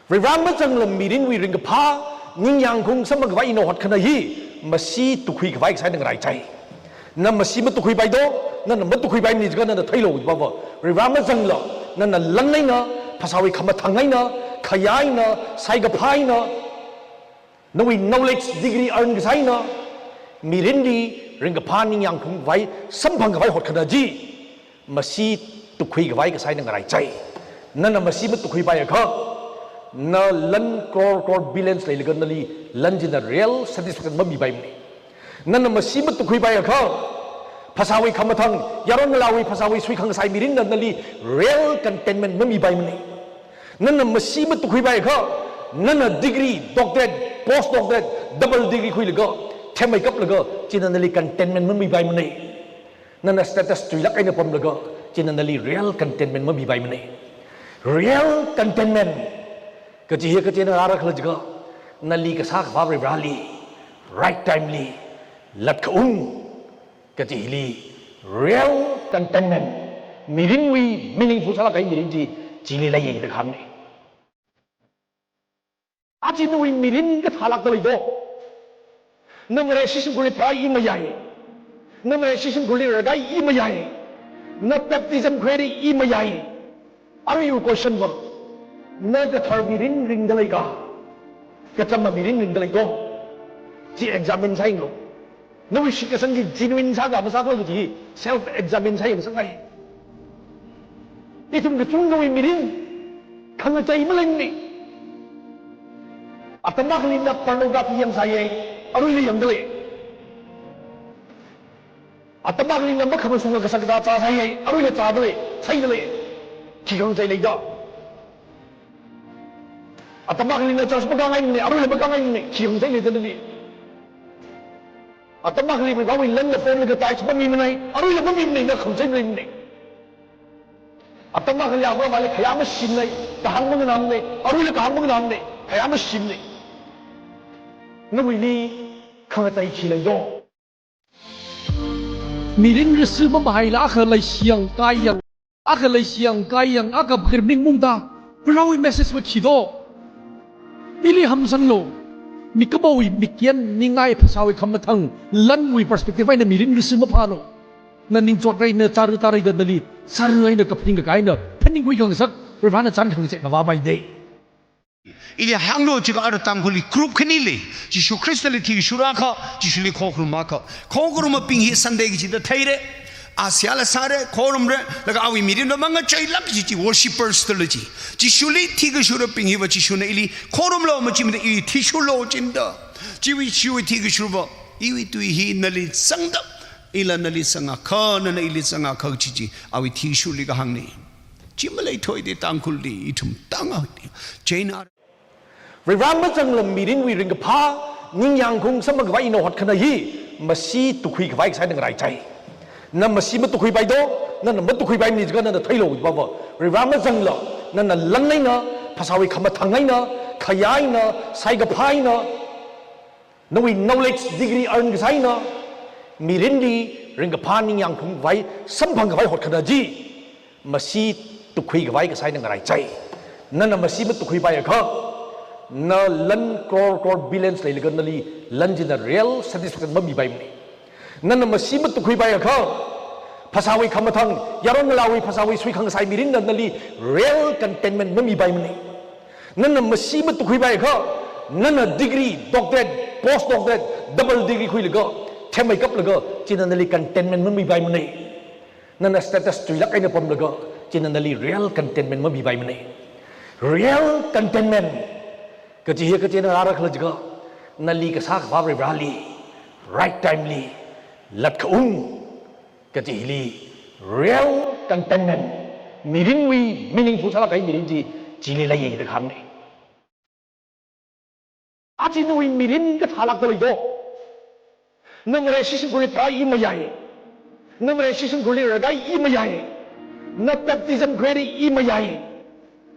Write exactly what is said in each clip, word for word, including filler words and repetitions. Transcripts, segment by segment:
Varivara mazangla mirinwui ringkaphā, ningyāngkhaung samphang khavai ina hotkhana hi, masi tukhui khavai kasā eina ngaraichai. Na masi matukhuipai do, nana matukhuipaimana jiakha nana theilu kajiva. Varivara mazangla, nana lan eina, phasāwui khamathāng eina, khayā eina, saikaphā eina, nawui knowledge degree earn kasā eina, mirinli ringkaphā ningyāngkhaung khavai, samphang khavai hotkhana chi, masi tukhui khavai kasā eina ngaraichai. Nana masi matukhuipai akha, na lan crore crore billions leilaga nali lan china real satisfaction mamipaimana. Nana masi matukhuipai akha, phasāwui khamathāng, yaron ngalāwui phasāwui suikhangasai mirinna nali real contentment mamipaimana. Nana masi matukhuipai akha, nana degree, doctorate, post doctorate, double degree khuilaga, themmei kaplaga, china nali contentment mamipaimana. Nana status chuilāk eina pamlaga, china nali real contentment mamipaimana. Real contentment kachi hi kachi eina rāra khala jiakha, nali kasā khavā Varivarali, right time li, latkhaung kachi hili, real contentment, mirinwui meaningful sālāk kahai mirin chi, chili leiya da kahāngna. Aja nawui mirin kathālākda lei do? Na ngareshi shimkhurli pharāi mayai. Na ngareshi shimkhurli rākahai mayai. Na baptism khuirāi mayai. Aruiwui question va, na kathar mirin ringda lei ka, kachama mirin ringda lei do? Chi examine sāyanglu. Nawui shitkasang chi genuine sāka masāka kaji self examine sāyang sāngai. Ithum kachungkhawui mirin khangachei maleimana. Atam akhali na pornography yangsāya, aruila yangda lei. Atam akhali na makhamasungla kasā kathā zāsāya, aruila zāda lei, sāda lei. Khi khangachei leida? Atam akhali na church makāngaimana, aruila makāngaimana, khi khangachei leida nali? Atam akhali Varivarawui lanla ponlaga tithe mamimana, aruila mamimana, na khangachei maleimana. Atam akhali Varivarawui khayā mashimana, kahāng manganāmana, aruila kahāng manganāmana, khayā mashimana. Nawuili khangachei khi lei do? Mirin risi mamahaila akha leishiyang kayang, akha leishiyang kayang, akha kharing ningmungda, Varivarawui message va khi do? Ili hamsanglu, mikumowui mikyan ningai phasāwui khamathāng, lanwui perspective eina mirin risi maphālu. Na ningchot rai, na chara tara rai da nali, chara eina kaphaning kakai eina, phaningkhui khangasak, Varivarana chān khangachei ngavāpai de. Ili hānglu jiakha ara Tangkhulli group khani lei, Jishu Khristali thishurākha, Jishuli khokharum akha. Khokharumbing hi Sunday kachida theira, a seihāla sāra, khorumra, laga awui mirinva mangacheilāk kaji chi worshippers da lei chi. Jishuli thikashurabing hiva Jishuna ili khorumlu machimada ili thishurlu jinda. Chiwui, chiwui thikashurva, iwui tui hi nali sangda, ila nali sangakha, nana ili sangakha kaji chi, awui thishurli kahāngna. Chi maleithuda Tangkhulli, ithum tanga. Chieina Varivara mazangla mirinwui ringkaphā, ningyāngkhaung samphang khavai ina hotkhana hi, masi tukhui khavai kasā eina ngaraichai. Na masi matukhuipai do, nana matukhuipaimana jiakha nana theilu kajiva. Varivara mazangla, nana lan eina, phasāwui khamathāng eina, khayā eina, saikaphā eina, nawui knowledge degree earn kasā eina, mirinli ringkaphā ningyāngkhaung khavai, samphang khavai hotkhana chi, masi tukhui khavai kasā eina ngaraichai. Nana masi matukhuipai akha, na lan crore crore billions leilaga nali lan china real satisfaction mamipaimana. Nana masi matukhuipai akha, phasāwui khamathāng, yaron ngalāwui phasāwui suikhangasai mirinna nali real contentment mamipaimana. Nana masi matukhuipai akha, nana degree, doctorate, post doctorate, double degree khuilaga, themmei kaplaga, china nali contentment mamipaimana. Nana status chuilāk eina pamlaga, china nali real contentment mamipaimana. Real contentment kachi hi kachi eina rāra khala jiakha, nali kasā khavā Varivarali, right time li, latkhaung kachi hili, real contentment, mirinwui meaningful sālāk kahai mirin chi, chili leiya da kahāngna. Aja nawui mirin kathālākda lei do? Na ngareshi shimkhurli pharāi mayai. Na ngareshi shimkhurli rākahai mayai. Na baptism khuirāi mayai.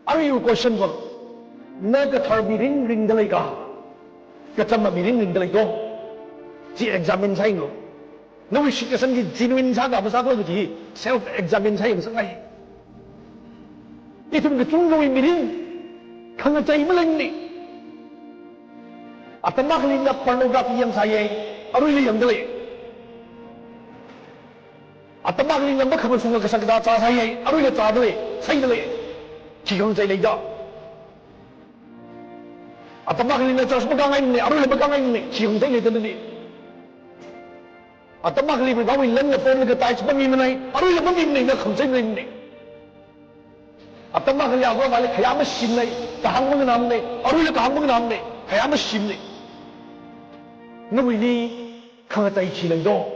Aruiwui question va, na kathar mirin ringda lei ka, kachama mirin ringda lei do? Chi examine sāyanglu. Nawui shitkasang chi genuine sāka masāka kaji self examine sāyang sāngai. Ithum kachungkhawui mirin Khangachei maleimane. Atam akhali ina pornography yangsāye, aruila yangdalei. Atam akhali ina makhamashunga kashak kazā zāsāye, aruila zādalei, saidalei. Khi khangachei leida? Atam akhali ina church makāngaimane, aruila makāngaimane, khi khangachei leidalei. Atam akhali Prohowui lamna phone laga tithes mamimane, aruila mamimane, ina khangachei maleimane. Atam akhali āva āvāli khayā mashimanei, kahāng manganāmanei, aruila kahāng manganāmanei, khayā mashimanei. Nawuili khangachei khi leido?